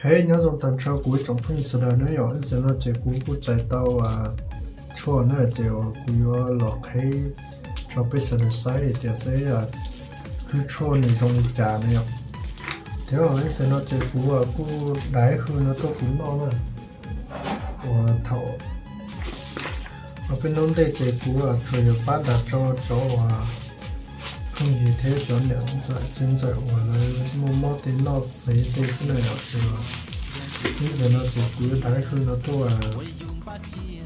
Hej, nyob zoo tag nrho kuv ib tsoom phooj ywg sawv daws na yom. Ib zaug no ces kuv kuj txais tau tshuaj na, ces kuv yuav los qhib rau peb sawv daws saib tias seb hwj tshuaj nws zoo li cas na yom. Thiab ib zaug no ces kuv kuj dav hwj no tuaj kuv noj na. Uas thaum peb hnub ntej ces kuv tsuas yog pab dag rau cov uas phooj ywg thiab cov niam ntxawm txiv ntxawm uas lawv muaj mob tej noj xwb tej xwb na yom. Ces ib zaug no ces kuv yuav dav hwj no tuaj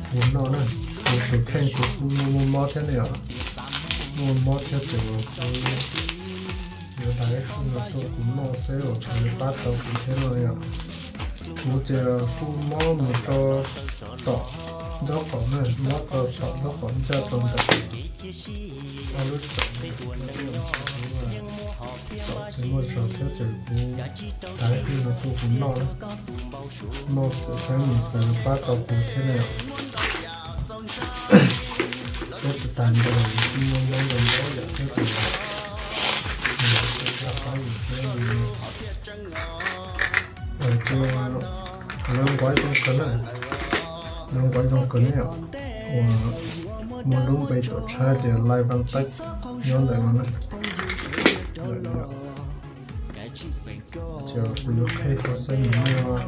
kuv noj na. Kuv tus kheej kuv kuj muaj muaj mob thiab na yom, muaj mob thiab ces kuv yuav dav hwj no tuaj kuv noj seb uas puas yuav pab tau kuv thiab no yom. Kuv ces kuj mob mus rau tom nraub qaum na, mob rau tom nraub qaum ncaj rau ntawm ob lub txom, txom tsis muaj zog thiab ces kuv dav hwj no tuaj kuv noj, noj xwb saib nws puas yuav pab tau kuv thiab na yom. Thiab tsis tas ntawd kuj muaj mob ntau ntau yam thiab ces nws kuj pab tau kuv thiab. Ces lawv nquav zoo kawg na, lawv nquav zoo kawg ne yom. Uas muaj lub npe tuam tshaj tias Lai Vaj Teb nyob ntawm no na. Ces kuv yuav qhib rau saib nws muaj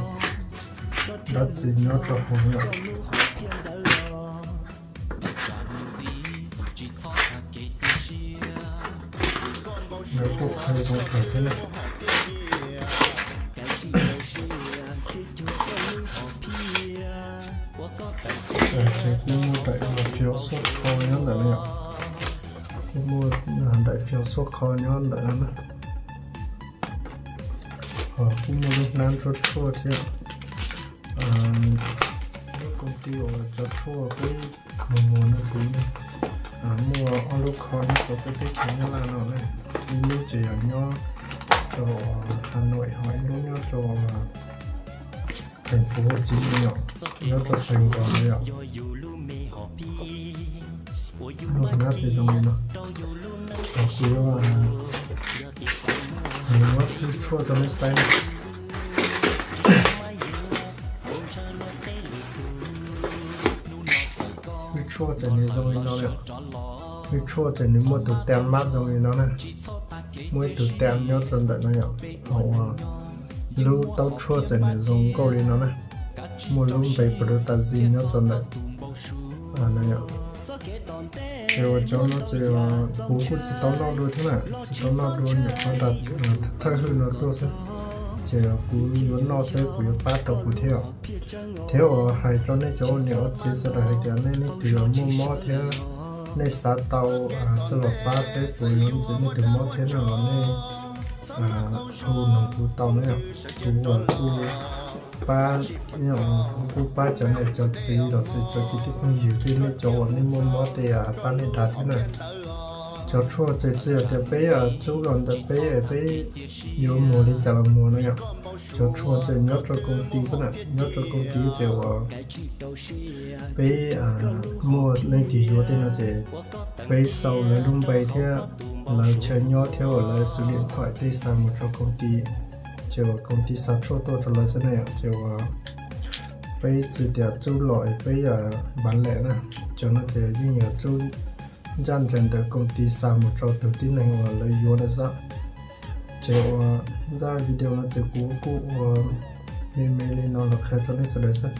dab tsi nyob rau hauv yom. Lawv kuj qhia zoo kawg thiab na. Ces kuj muaj daim fiav xuab khau nyob ntawm no yom. Kuj muaj daim fiav xuab khau nyob ntawm no na. Kuj muaj lub hnab ntsuab tshuaj thiab. Lub koom tij uas cov tshuaj peb mus muag no kuv muaj ob lub kho nyob rau peb teb chaws Nyab Laj no na. Ib lub ces yog nyob rau Hà Nội, ho ib lub nyob rau thành phố Hồ Chí Minh yom, nyob rau Sài Gòn no yom. Lub hnab ces zoo li no. Kuv yuav muab hwj tshuaj rau nej saib na. Hwj tshuaj ces nws zoo li no na. Hwj tshuaj ces nws muaj tus tem mab zoo li no na. Muaj ib tug tem nyob rau ntawm no yom. Ho uas lub taub tshuaj ces nws zoo nkauj li no na. Muaj lub npe Protazine nyob rau ntawm no yom. Ces uas cov no ces kuv kuj tsis tau noj dua thiab na, tsis tau noj dua, nyuam qhuav dag thawj hwj no tuaj xwb. Ces kuv yuav noj seb puas yuav pab tau kuv thiab. Thiab uas hais rau nej cov ua niam ua txiv sawv daws hais tias nej leej twg muaj mob thiab nej xav tau txoj los pab seb puas yuav ntxiv nej tus mob thiab no los nej hu noog kuv tau na yom. Kuv uas kuj pab, kuj pab cov niam cov txiv los sis cov kwv tij phooj ywg tej, nej cov uas nej muaj mob tej pab nej dag thiab na. Cov tshuaj ces tsis yog tias peb tsub los ntawm peb, peb yuav muag li cas los muag no yom. Cov tshuaj ces nyob rau koom tij xwb na, nyob rau koom tij ces uas peb muaj leej twg yuav tej no ces peb sau lawv lub npe thiab lawv chaw nyob thiab uas lawv số điện thoại tej xa mus rau koom tij, ces uas koom tij xa tshuaj tuaj rau lawv xwb na yom. Ces uas peb tsis tias tsub los peb bán lẻ na, cov no ces yeej yog tsub ntsaj ntsaws ntawm koom tij xa mus rau tus tib neeg uas lawv yuav na xwb. Ces uas zaj video no ces kuv kuj ua me me li no los qhia rau nej sawv daws xwb.